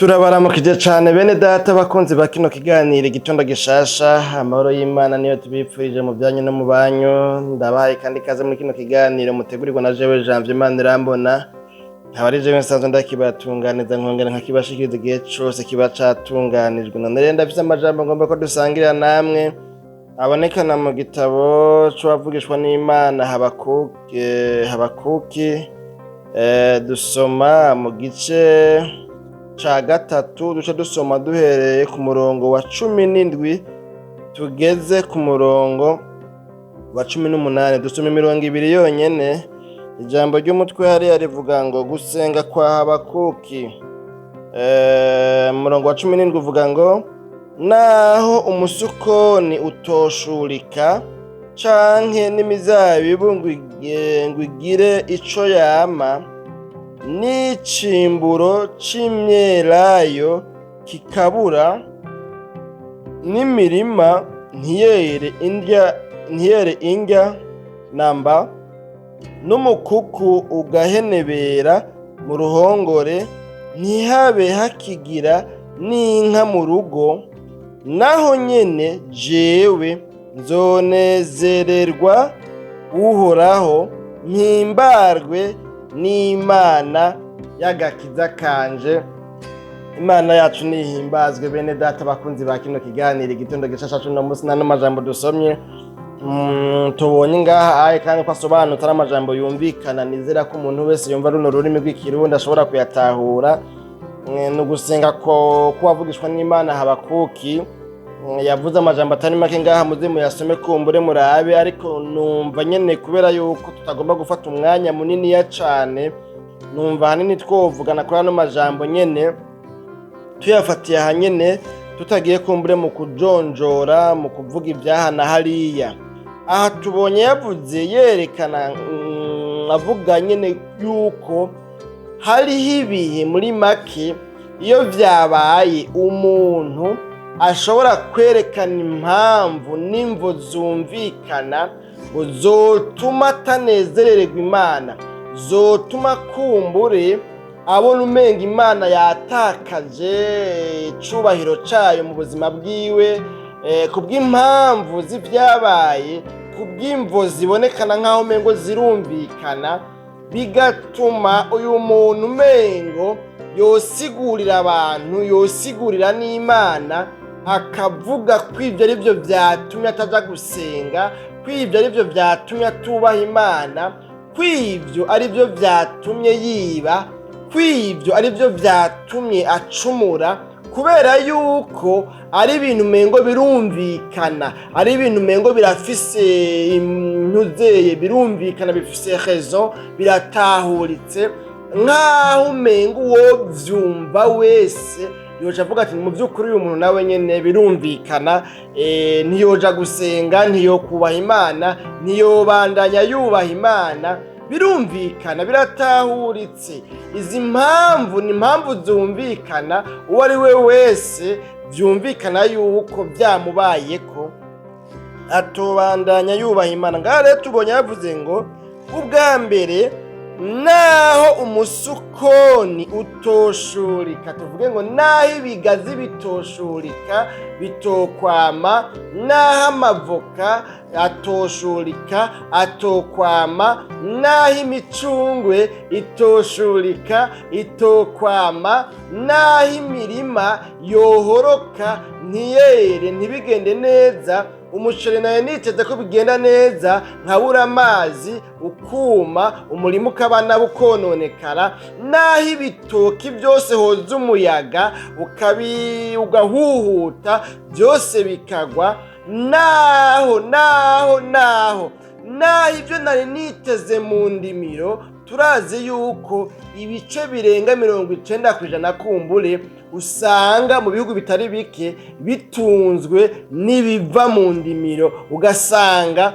Turabaramukije cane bene data bakunzi ba kino kiganiro Igitondo Gishasha. Amahoro y'Imana niyo tubipfurije mu byanyu no mu banyu. Ndabahaye kandi ikaze muri kino kiganiro mutegurirwa na jewe Janvier Manirambona, nkaba ari jewe nsanzwe ndakibatunganiza, nkongera nkakibashikiriza igihe cose kiba catunganijwe. None rero ndafise amajambo ngomba ko dusangira namwe, abonekana mu gitabo c'uwavugishwa n'Imana Habakuki. Habakuki, dusoma mu gice ca gatatu, duce dusoma duhereye ku murongo wa 17 tugeze ku murongo wa 18. Dusoma imirongo ibiri yonyene. Ijambo ry'umutwe hariya rivuga ngo "Gusenga kwa Habakuki". Umurongo wa 17 uvuga ngo: "Naho umusukoni utoshurika, canke n'imizabibu ngo igire ico yama, n'icimburo c'imyelayo kikabura, n'imirima ntiyere indya namba, n'umukuku ugahenebera mu ruhongore, ntihabe hakigira n'inka mu rugo, naho nyene jewe nzonezererwa Uhoraho, mpimbagwe n'Imana y'agakiza kanje." Imana yacu nihimbazwe. Bene data bakunzi ba kino kiganiro Igitondo Gishasha c'uno munsi, n'ano majambo dusomye, tubonye ngaha aye kandi ko asobanutse, ari amajambo yumvikana. Nizera ko umuntu wese yumva runo rurimi rw'Ikirundi ashobora kuyatahura. Ni ugusenga ko kuwavugishwa n'Imana Habakuki. Yavuze amajambo atari make ngaha, muze muyasome kumbure murabe, ariko numva nyene kubera yuko tutagomba gufata umwanya muniniya cane, numva ahanini twovugana kuri ano majambo nyene, tuyafatiye aha nyene, tutagiye kumbure mu kujonjora, mu kuvuga ibyaha na hariya. Aha tubonye yavuze yerekana, avuga nyene yuko hariho ibihe, muri make, iyo vyabaye umuntu ashobora kwerekana impamvu n'imvo zumvikana ngo zotuma atanezerererwa Imana, zotuma kumbure abona umenga Imana yatakaje icubahiro cayo mu buzima bwiwe, kubw'impamvu z'ivyabaye, kubw'imvo zibonekana nk'aho umengo zirumvikana, bigatuma uyu muntu umengo yosigurira abantu, yosigurira n'Imana, akavuga ko ibyo ari byo byatumye ataja gusenga, ko ibyo ari byo byatumye atubaha Imana, ko ibyo ari byo byatumye yiba, ko ibyo ari byo byatumye acumura, kubera yuko ari ibintu umengo birumvikana, ari ibintu umengo birafise intuzeye, birumvikana, bifise raison, biratahuritse, nk'aho umengo uwo vyumva wese yoca avuga ati: "Mu by'ukuri uyu muntu nawe nyene birumvikana, ntiyoja gusenga, ntiyokubaha Imana, ntiyobandanya yubaha Imana, birumvikana, biratahuritse." Izi mpamvu ni impamvu zumvikana, uwo ari we wese byumvikana yuko byamubayeko atobandanya yubaha Imana. Ngaha rero tubonye yavuze ngo ubwa mbere, naho umusukoni utoshurika, tuvuge ngo naho ibigazi bitoshurika, bitokwama, naho amavoka atoshurika, atokwama, naho imicungwe itoshurika, itokwama, naho imirima yohoroka ntiyere, ntibigende neza, umuceri nawe niteze ko bigenda neza nkabura amazi ukuma, umurima ukaba nawo ukononekara, naho ibitoki byose hoza umuyaga ugahuhuta byose bikagwa, naho ibyo nari niteze mu ndimiro. Turazi yuko ibice birenga 90% kumbure usanga mu bihugu bitari bike bitunzwe n'ibiva mu ndimiro, ugasanga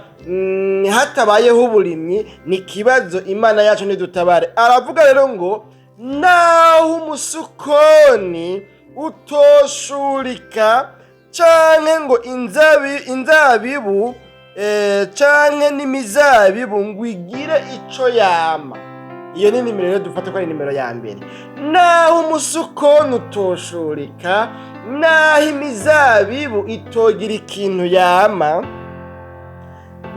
hatabayeho uburimyi ni ikibazo. Imana yacu ntidutabare. Aravuga rero ngo naho umusukoni utoshurika, canke ngo inzabibu, canke n'imizabibu ngo igire ico yama. Iyo ni nimero rero dufata ko ari nimero ya mbere. Naho umusukoni utoshurika, naho imizabibu itogira ikintu yama,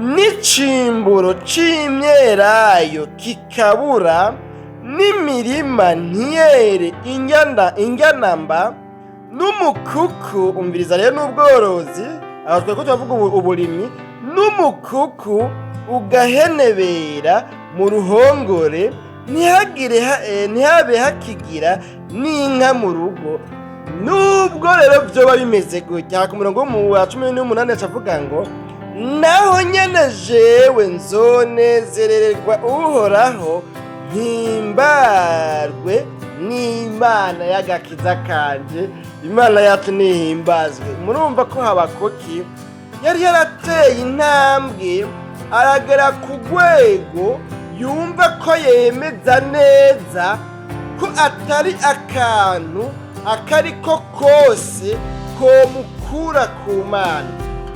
n'icimburo c'imyelayo kikabura, n'imirima ntiyere inganamba, n'umukuku, umviriza rero, n'ubworozi, aho twari ko turavuga uburimyi, n'umukuku ugahenebera mu ruhongore, ntihabe hakigira n'inka mu rugo. Nubwo rero vyoba bimeze gutya, ku murongo wa 18 acavuga ngo: "Naho nyene jewe nzonezererwa Uhoraho, mpimbagwe n'Imana y'agakiza kanje." Imana yacu nihimbazwe. Murumva ko Habakuki yari yarateye intambwe, aragera ku rwego yumva ko yemeza neza ko atari akantu akariko kose komukura ku Mana,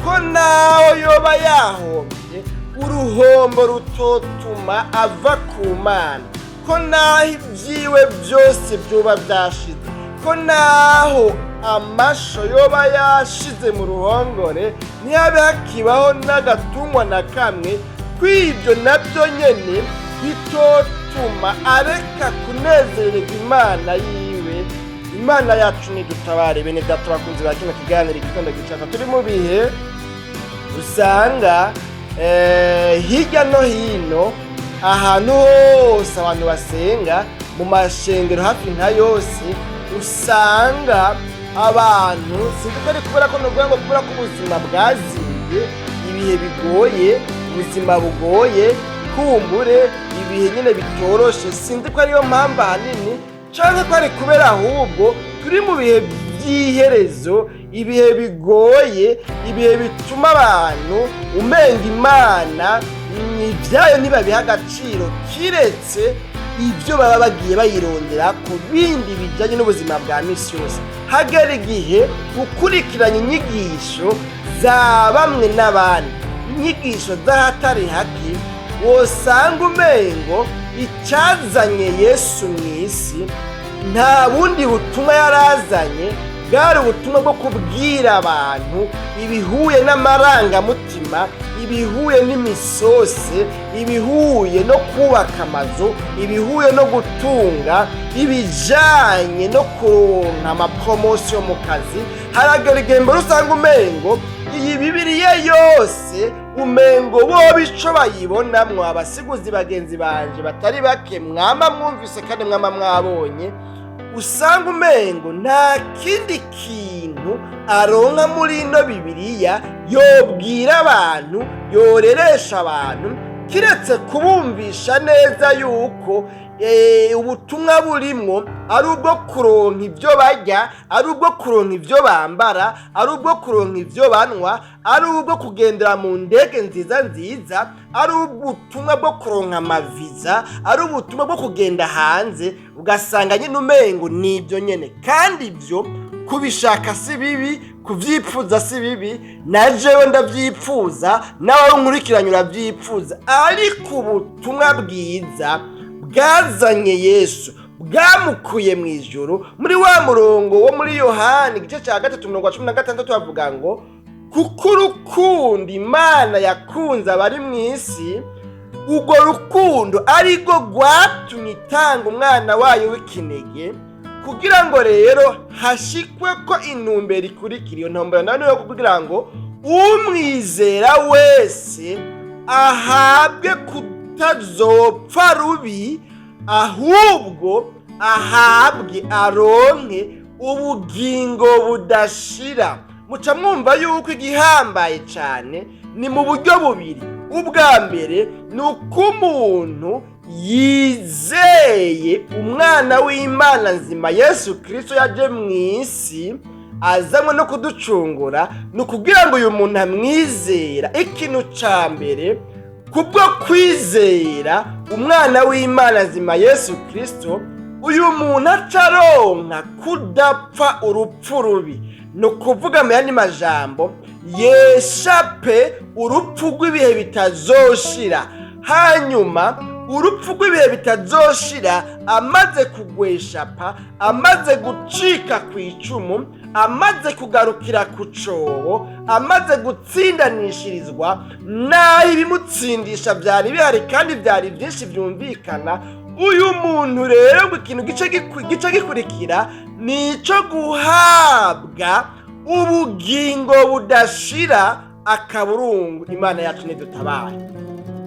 ko naho yoba yahombye, uruhombo rutotuma ava ku Mana, ko naho ibyiwe byose byoba byashize, ko naho amasho yoba yashize mu ruhongore, ntihabe hakibaho n'agatungwa na kamwe, kw'ibyo nabyo nyene bitotuma areka kunezererwa Imana yiwe. Imana yacu nidutabare. Bene data bakunzi ba kino kiganiro Igitondo Gicaka, turi mu bihe usanga hirya no hino, ahantu hose abantu basenga, mu mashengero hafi nka yose, usanga abantu, sinzi ko ari kubera ko novuga ngo kubera ko ubuzima bwaziye, ibihe bigoye, ubuzima bugoye, kumbure ibihe nyine bitoroshe, sinzi ko ariyo mpamvu ahanini, canke ko ari kubera ahubwo turi mu bihe by'iherezo, ibihe bigoye, ibihe bituma abantu umenga Imana ibyayo ntibabiha agaciro, kiretse ibyo baba bagiye bayirondera ku bindi bijyanye n'ubuzima bwa misi yose. Hagera igihe ukurikiranye inyigisho za bamwe n'abandi, inyigisho z'ahatari hake, wosanga umengo icyazanye Yesu mu isi nta bundi butumwa yarazanye, bwari ubutumwa bwo kubwira abantu ibihuye n'amarangamutima, ibihuye n'imisose, ibihuye no kubaka amazu, ibihuye no gutunga, ibijanye no kuronka ama promotion mu kazi. Haragera igihe mbere usanga umengo iyi Bibiliya yose, umengo bo bico bayibonamwo. Abasiguzi bagenzi banje batari bake mwama mwumvise kandi mwama mwabonye, usanga umengo nta kindi kintu aronka muri ino Bibiliya yobwira abantu, yoreresha abantu, kiretse kubumvisha neza yuko ubutumwa burimwo ari ubwo kuronka ibyo barya, ari ubwo kuronka ibyo bambara, ari ubwo kuronka ibyo banywa, ari ubwo kugendera mu ndege nziza nziza, ari ubutumwa bwo kuronka amaviza, ari ubutumwa bwo kugenda hanze. Ugasanga nyine umengo ni ibyo nyene. Kandi ibyo kubishaka si bibi, kuvyipfuza si bibi, na jewe ndavyipfuza, nawe unkurikiranye uravyipfuza, ariko ubutumwa bwiza bwazanye Yesu, bwamukuye mu ijuru, muri wa murongo wo muri Yohani igice cya 3 umurongo wa 16 bavuga ngo: "Kuko urukundo Imana yakunze abari mu isi, urwo rukundo arirwo rwatumye itanga umwana wayo w'ikinege." Kugira ngo rero hashikwe ko intumbero ikurikira, iyo ntumbero nayo niyo kugira ngo umwizera wese ahabwe kutazopfa rubi, ahubwo ahabwe, aronke ubugingo budashira. Muca mwumva yuko igihambaye cyane ni mu buryo bubiri. Ubwa mbere ni uko umuntu yizeye umwana w'Imana nzima Yesu Kirisito yaje mu isi azanywe no kuducungura, ni ukugira ngo uyu muntu amwizera. Ikintu cya mbere, kubwo kwizera umwana w'Imana nzima Yesu Kirisito, uyu muntu acaronka kudapfa urupfu rubi. Ni ukuvuga mu yandi majambo, yeshape urupfu rw'ibihe bitazoshira. Hanyuma Urupfu rw'ibihe bitazoshira, amaze kugweshapa, amaze gucika ku icumu, amaze kugarukira ku cobo, amaze gutsindanishirizwa, naho ibimutsindisha byari bihari kandi byari byinshi byumvikana. Uyu muntu rero ngo ikintu gice gikurikira ni ico guhabwa ubugingo budashira, akaburungu. Imana yacu ntidutabare.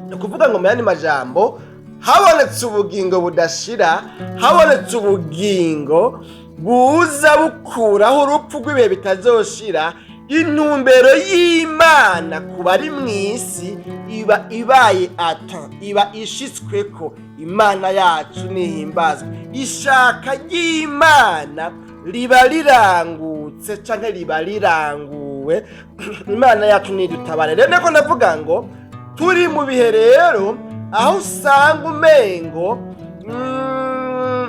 Ni ukuvuga ngo mu yandi majambo, habonetse ubugingo budashira, habonetse ubugingo buza bukuraho urupfu rw'ibihe bitazoshira, intumbero y'Imana ku bari mu isi iba ibaye ata, iba ishitsweko. Imana yacu nihimbazwe. Ishaka ry'Imana riba rirangutse canke riba riranguwe. Imana yacu nidutabare. Rero niko ndavuga ngo turi mu bihe rero aho usanga umengo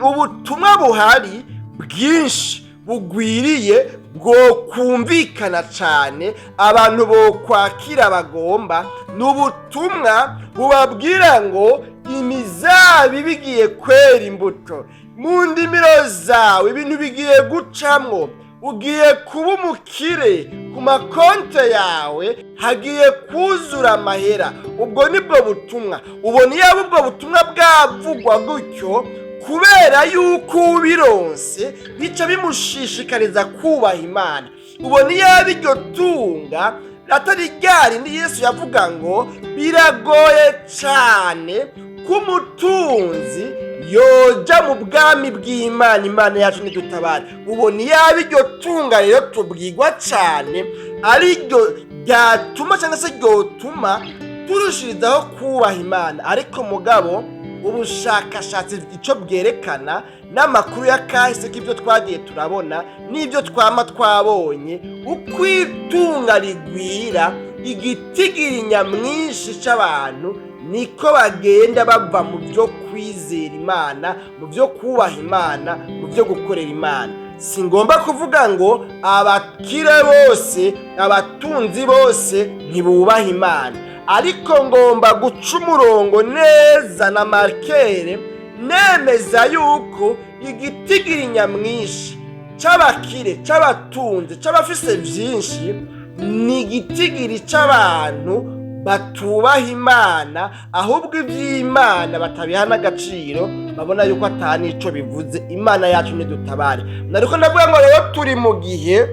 ubutumwa buhari bwinshi bugwiriye bwokumvikana cane, abantu bokwakira bagomba, ni ubutumwa bubabwira ngo imizabibu igiye kwera imbuto mu ndimiro zawe, ibintu bigiye gucamwo, ugiye kuba umukire, ku makonte yawe hagiye kuzura amahera. Ubwo nibwo butumwa ubona. Iyo ubwo butumwa bwavugwa gutyo, kubera yuko ubironse bica bimushishikariza kubaha Imana. Ubona iyo iryo tunga atari rya rindi Yesu yavuga ngo biragoye cyane ko umutunzi yoja mu bwami bw'Imana. Imana yacu ntidutabare. Ubona iyaba iryo tunga rero tubwirwa cyane ari ryo ryatuma cyangwa se ryotuma turushirizaho kubaha Imana. Ariko mugabo ubushakashatsi icyo bwerekana n'amakuru ya kahise k'ibyo twagiye turabona n'ibyo twama twabonye, uko itunga rigwira, igitigiri nyamwinshi c'abantu niko bagenda bava mu byo kwizera Imana, mu byo kubaha Imana, mu byo gukorera Imana. Si ngomba kuvuga ngo abakire bose, abatunzi bose ntibubaha Imana, ariko ngomba guca umurongo neza na marker, nemeza yuko igitigiri nyamwinshi c'abakire, c'abatunzi, c'abafise vyinshi ni igitigiri c'abantu batubaha Imana, ahubwo ivy'Imana batabiha n'agaciro, babona yuko ata n'ico bivuze. Imana yacu ntidutabare. Nariko ndavuga ngo rero turi mu gihe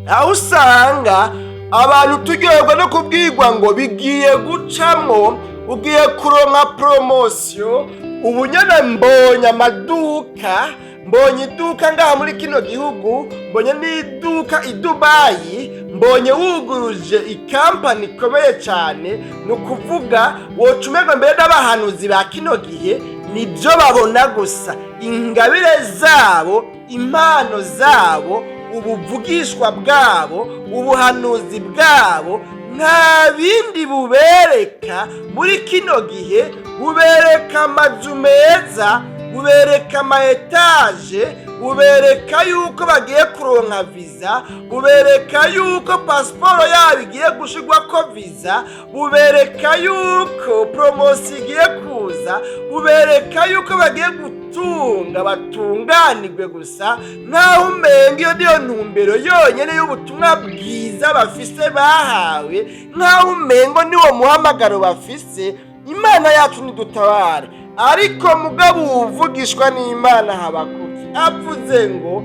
aho usanga abantu turyoherwa no kubwirwa ngo bigiye gucamwo, ugiye kuronka promotion. Ubu nyene mbonye amaduka, mbonye iduka ngaha muri kino gihugu, mbonye n'iduka i Dubayi, mbonye wuguruje ikampani ikomeye cyane. Ni ukuvuga woca umengo mbere n'abahanuzi ba kino gihe nibyo babona gusa. Ingabire zabo, impano zabo, ubuvugishwa bwabo, ubuhanuzi bwabo, nta bindi bubereka muri kino gihe. Bubereka amazu meza, bubereka ama étages, bubereka yuko bagiye kuronka visa, bubereka yuko pasiporo yabo igiye gushirwako visa, bubereka yuko promotion igiye kuza, bubereka yuko bagiye gutunga batunganirwe gusa, nk'aho umenga iyo niyo ntumbero yonyine y'ubutumwa bwiza bafise bahawe, nk'aho umengo niwo muhamagaro bafise. Imana yacu ntidutabare. Ariko mugabo uwuvugishwa n'Imana Habakuki avuze ngo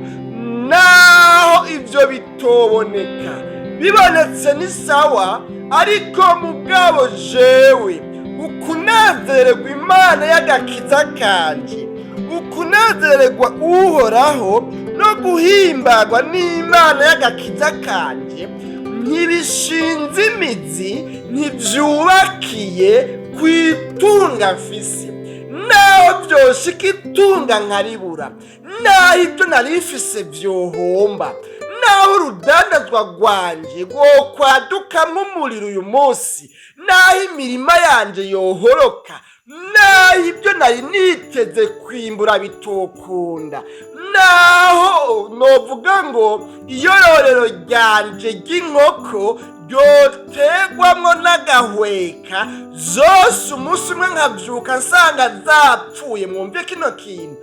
naho ibyo bitoboneka, bibonetse ni sawa, ariko mugabo jewe ukunezererwa Imana y'agakiza kanje, ukunezererwa Uhoraho no guhimbagwa n'Imana y'agakiza kanje ntibishinze imizi, ntibyubakiye ku itunga mfise. Naho byoshika itunga nkaribura, naho ibyo nari mfise vyohomba, naho urudandazwa rwanje rwokwadukamwo umuriro uyu munsi, naho imirima yanje yohoroka, naho ibyo nari niteze kwimbura bitokunda, naho novuga ngo iyororero ryanje ry'inkoko ryotegwamwo n'agahweka, zose umunsi umwe nkavyuka nsanga zapfuye. Mwumve kino kintu: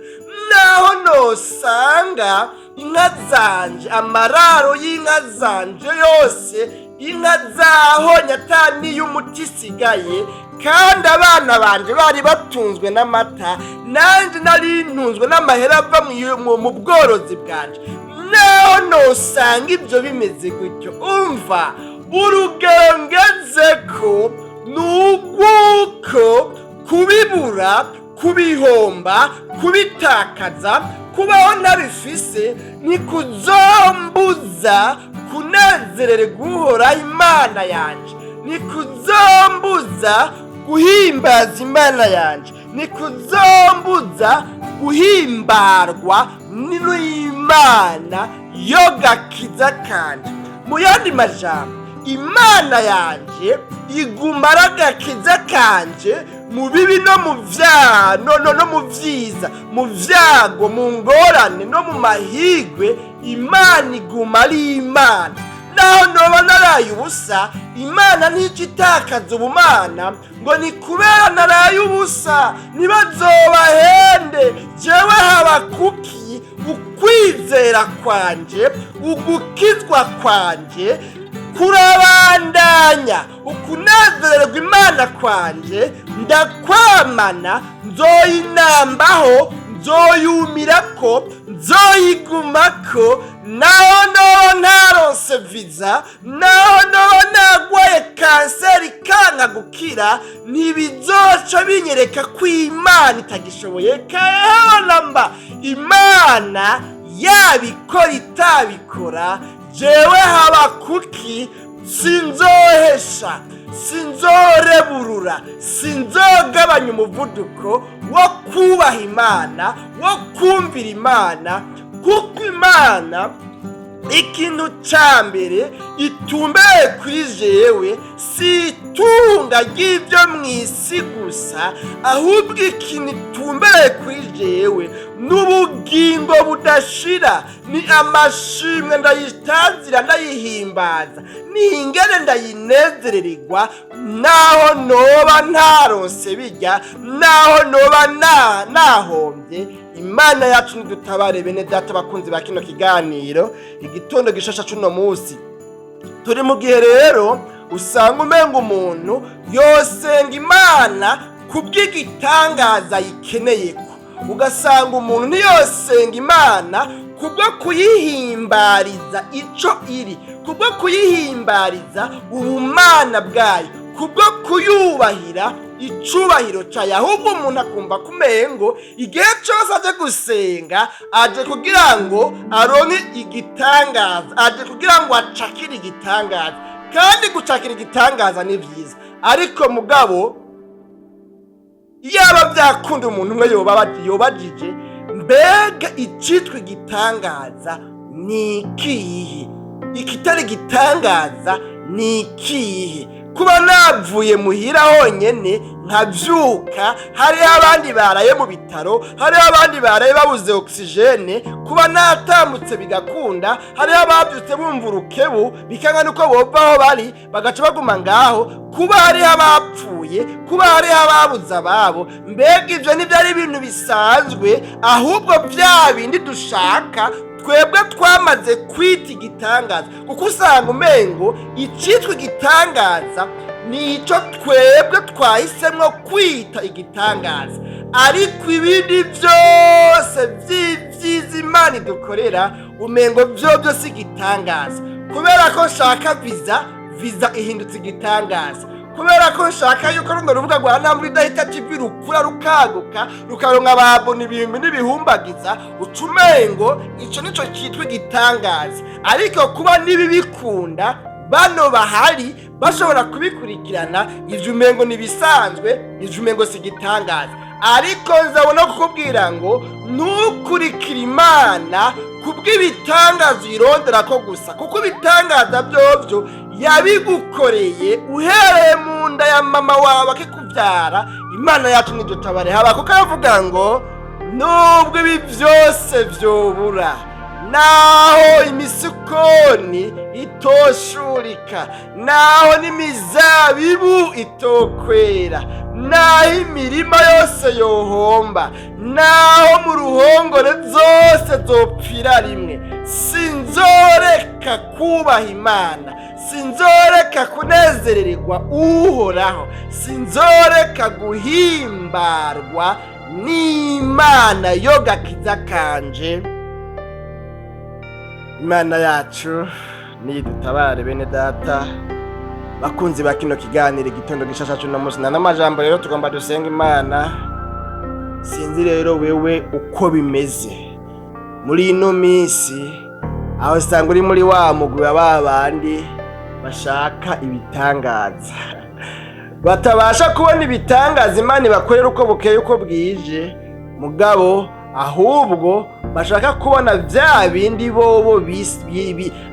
naho nosanga inka zanje, amararo y'inka zanje yose, inka zahonye ata n'iy'umuti isigaye, kandi abana banje bari batunzwe n'amata, nanje nari ntunzwe n'amahera ava mu bworozi bwanje, naho nosanga ibyo bimeze gutyo, umva urugero ngezeko ni ugwuko kubibura, kubihomba, kubitakaza, kubaho ntabifise, ni kuzombuza kunezererwa Uhoraho Imana yanje, ni kuzombuza guhimbaza Imana yanje, ni kuzombuza guhimbarwa n'Imana yo gakiza kanje. Mu yandi majambo, Imana yanje iguma ari agakiza kanje mu bibi no mu vyaha, no mu vyiza, mu vyago, mu ngorane no mu mahigwe. Imana iguma ari Imana. Naho noba naraye ubusa, Imana ntica itakaza ubumana ngo ni kubera naraye ubusa. Ntibazobahende, jewe Habakuki, ukwizera kwanje, ugukizwa kwanje kurabandanya, ukunezererwa Imana kwanje ndakwamana, nzoyinambaho, nzoyumirako, nzoyigumako. Naho noba ntaronse viza, naho noba nagwaye kanseri kanka gukira, ntibizoca binyereka ko Imana itagishoboye. Kahanamba Imana yabikora itabikora, jewe Habakuki sinzohesha, sinzoreburura, sinzogabanya umuvuduko wo kubaha Imana, wo kumvira Imana, kuko Imana ikintu ca mbere itumbeye kuri jewe si itunga ry'ibyo mu isi gusa, ahubwo ikintu itumbeye kuri jewe n'ubugingo budashira, ni amashimwe ndayitazira, ndayihimbaza, ni ingene ndayinezerererwa. Naho noba ntaronse bijya, naho noba nahombye, Imana yacu nidutabare. Bene data bakunzi ba kino kiganiro, igitondo gishasha cuno munsi, turi mu gihe rero usanga umenga umuntu yosenga Imana kubw'igitangaza yikeneye ko, ugasanga umuntu ntiyosenga Imana kubwo kuyihimbariza ico iri, kubwo kuyihimbariza ubumana bwayo, kubwo kuyubahira icubahiro cayo, ahubwo umuntu akumva kumengo igihe cose aje gusenga aje kugira ngo aronke igitangaza, aje kugira ngo acakire igitangaza. Kandi gucakira igitangaza ni vyiza, ariko mugabo iyaba byakunda umuntu umwe yobajije: mbega icitwa igitangaza ni ikihe? Ikitari igitangaza ni ikihe? Kuba navuye muhira honyene nkavyuka, hariho abandi baraye mu bitaro, hariho abandi baraye babuze oxygène. Kuba natambutse bigakunda, hariho abavyutse bumva urukebu bikanga nuko bova aho bari, bagaca baguma ngaho. Kuba hariho abapfuye, kuba hariho ababuze ababo, mbega ivyo ntivyari ibintu bisanzwe? Ahubwo vya bindi dushaka twebwe twamaze kwita igitangaza, kuko usanga umengo icitwa igitangaza ni ico twebwe twahisemwo kwita igitangaza, ariko ibindi byose vy'ivyiza Imana idukorera umengo vyovyo si igitangaza. Kubera ko nshaka viza, viza ihindutse igitangaza. Kubera ko nshaka yuko runo rubuga rwa Ntambwe Idahita TV rukura, rukaguka, rukaronka ababona ibihumbi n'ibihumbagiza, uca umengo ico nico citwa igitangaza. Ariko kuba nibi bikunda bano bahari bashobora kubikurikirana, ivyo umengo nibisanzwe, ivyo umengo si igitangaza. Ariko nzabona kukubwira ngo ntukurikire Imana kubw'ibitangaza uyirondera ko gusa, kuko ibitangaza vyovyo yabigukoreye uhereye mu nda ya mama wawe akikuvyara. Imana yacu nidutabare. Haba kuko aravuga ngo nubwo ibi vyose vyobura, Naho imisukoni itoshurika, naho n'imizabibu itokwera, naho imirima yose yohomba, naho mu ruhongore zose zopfira rimwe, sinzoreka kubaha Imana, sinzoreka kunezererwa Uhoraho, sinzoreka guhimbarwa n'Imana yo gakiza kanje. Imana yacu nidutabare. Bene data bakunzi ba kino kiganiro Igitondo Gishasha cy'uno munsi, na n'amajambo rero tugomba dusenga Imana. Sinzi rero wewe uko bimeze muri ino minsi, aho usanga uri muri wa mugwi wa ba bandi bashaka ibitangaza, batabasha kubona ibitangaza Imana ibakorera uko bukeye uko bwije, mugabo ahubwo bashaka kubona bya bindi bobo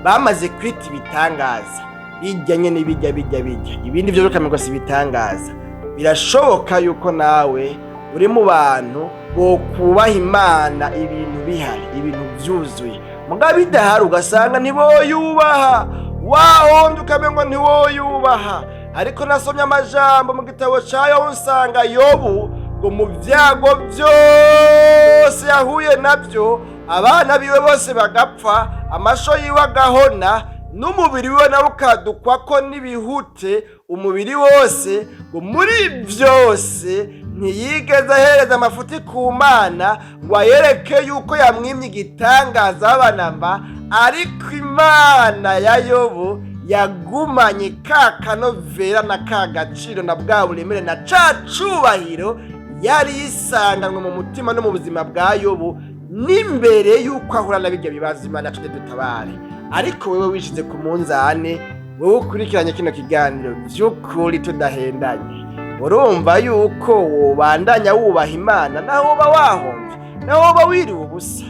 bamaze kwita ibitangaza, bijya nyene bijya bijya bijya ibindi byo bikamirwa si ibitangaza. Birashoboka yuko nawe uri mu bantu bokubaha Imana ibintu bihari, ibintu byuzuye, mugabo bidahari ugasanga ntiboyubaha, wahombye ukamengo ntiwoyubaha. Ariko nasomye amajambo mu gitabo ca Yobu, nsanga Yobu ngo mu byago byose yahuye nabyo, abana biwe bose bagapfa, amasho yiwe agahona, n'umubiri wiwe nawe ukadukwako n'ibihute umubiri wose, ngo muri byose ntiyigeze ahereza amafuti ku Mana ngo ayereke yuko yamwimye igitangaza w'abanamba. Ariko Imana ya Yobu yagumanye ka kanovera na ka gaciro na bwa buremere na ca cubahiro yari yisanganywe mu mutima no mu buzima bwa Yobu n'imbere y'uko ahura na bijya bibazo. Imana yacu dutabare. Ariko wewe wishize ku munzane, wowe ukurikiranye kino kiganiro, by'ukuri tudahendanye, urumva yuko wobandanya wubaha Imana naho uba wahombye, naho uba wiriwe ubusa?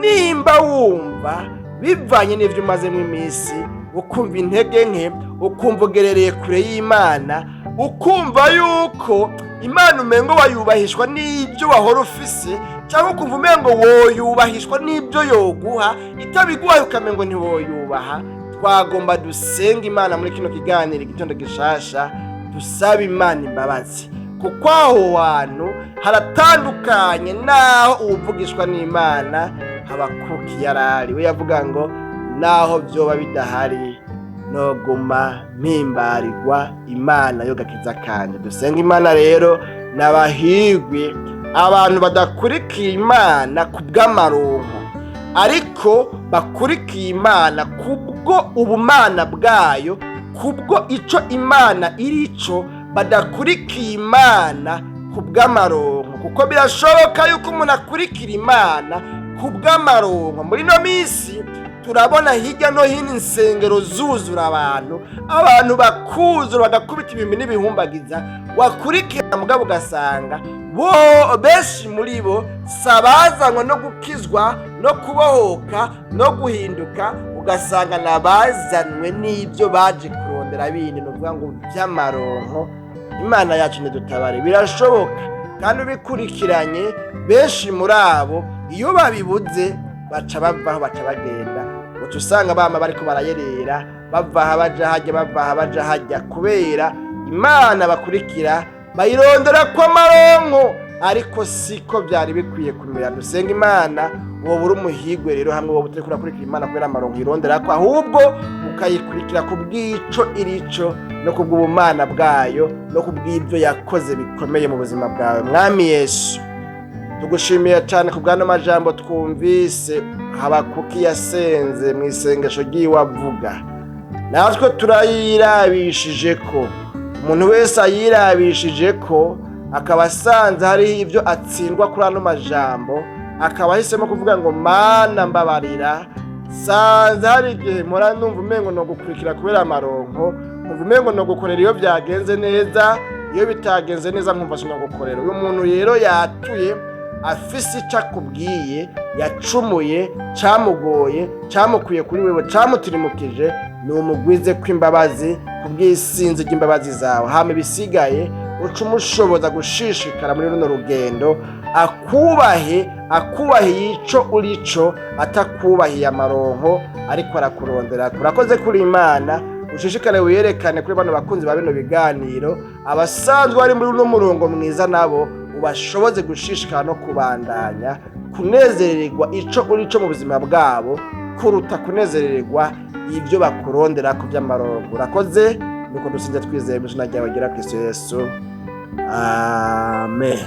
Nimba wumva bivanye n'ibyo umazemo iminsi, ukumva intege nke, ukumva ugerereye kure y'Imana, ukumva yuko Imana umengo wayubahishwa n'ibyo wahora ufise, cyangwa ukumva umengo woyubahishwa n'ibyo yoguha, itabiguhaye ukamengo ntiwoyubaha, twagomba dusenga Imana muri kino kiganiro Igitondo Gishasha, dusaba Imana imbabazi, kuko aho hantu haratandukanye n'aho uwuvugishwa n'Imana Habakuki yarari. We yavuga ngo naho byoba bidahari, noguma mpimbarirwa Imana yo gakiza kanje. Dusenga Imana rero. N'abahigwe abantu badakurikiye Imana ku bw'amaronko, ariko bakurikiye Imana kubwo ubumana bwayo, kubwo ico Imana irico, badakurikiye Imana ku bw'amaronko, kuko birashoboka yuko umuntu akurikira Imana ku bw'amaronko. Muri ino minsi turabona hirya no hino insengero zuzura abantu, abantu bakuzura bagakubita ibintu n'ibihumbagiza, wakurikira mugabo ugasanga bo benshi muri bo si abazanywe no gukizwa no kubohoka no guhinduka, ugasanga nabazanwe n'ibyo baje kurondera bindi, ni ukuvuga ngo by'amaronko. Imana yacu ntidutabare. Birashoboka kandi ubikurikiranye, benshi muri abo iyo babibuze baca bavaho, baca bagenda, uca usanga bama bariko barayerera, bava aha baja hajya, bava aha baja hajya, kubera Imana bakurikira bayirondera kw'amaronko, ariko siko byari bikwiye kumera. Dusenga Imana. Wowe uri umuhigwe rero hamwe wowe utariko urakurikira Imana kubera amaronko irondera ko, ahubwo ukayikurikira ku bw'ico irico no ku bw'ubumana bwayo no ku bw'ibyo yakoze bikomeye mu buzima bwawe. Mwami Yesu, tugushimiye cyane ku bw'ano majambo twumvise Habakuki yasenze mu isengesho ry'iwe avuga. Natwe turayirabishije ko umuntu wese ayirabishije ko akaba asanze hariho ibyo atsindwa kuri ano majambo, akaba ahisemo kuvuga ngo: "Mana, mbabarira, sanze hari igihe mpora numva umengo no gukurikira kubera amaronko, nkumva umengo no gukorera iyo byagenze neza, iyo bitagenze neza nkumva sinogukorera." Uyu muntu rero yatuye afise icyo akubwiye yacumuye, cyamugoye, cyamukuye kuri wewe, cyamutirimukije, ni umugwize kw'imbabazi ku bw'isinzi ry'imbabazi zawe, hama ibisigaye Uca umushoboza gushishikara muri runo rugendo, akubahe, akubahiye ico urico, atakubahiye amaronko ariko arakurondera. Urakoze kuri Imana. Ushishikare wiyerekane kuri bano bakunzi ba bino biganiro, abasanzwe bari muri uno murongo mwiza, nabo ubashoboze gushishikara no kubandanya kunezererwa ico urico mu buzima bwabo kuruta kunezererwa ibyo bakurondera ku by'amaronko. Urakoze. Nuko dusinze twizeye mu izina ryawe ryera, Kristo Yesu, amen.